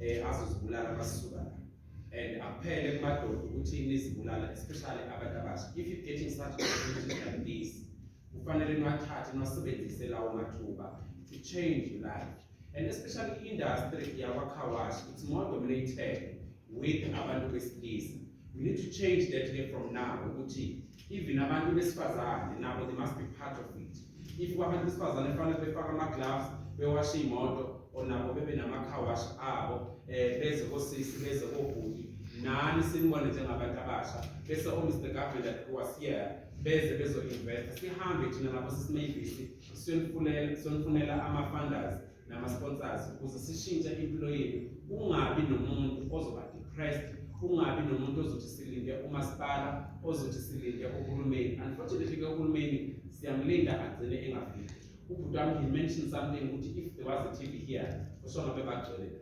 Azozibulala masisuka la, and akuphele kumadoda ukuthi nizibulala, especially abantu abasha. If you getting such opportunities like this, kufanele niwathathe, niwasebenzise lawo mathuba to change your life. And especially i-industry yakwa-car wash, it's more dominated with abantu besilisa. We need to change that here from now, ukuthi even abantu besifazane nabo, they must be part of it. If abantu besifazane fanele befake ama-gloves, bewashe iy'moto, or nabo bebe nama-car wash abo, beze kosisi, beze kobhuti, nani sinibone njengabantu abasha, bese o-Mr Government that was here beze bezo-investa, sihambe thina nabo sisi Mavis, siyonifunela ama-funders nama-sponsors ukuze sishintshe impilo yethu, kungabi nomuntu ozoba depressed, kungabi nomuntu ozothi silinde umasipala, ozothi silinde uhulumeni. Unfortunately-ke uhulumeni siyamlinda, agcine engafiki. Ubhuti wami, he mentioned something ukuthi if there was a TV here, kusho ngabe bagcwele la.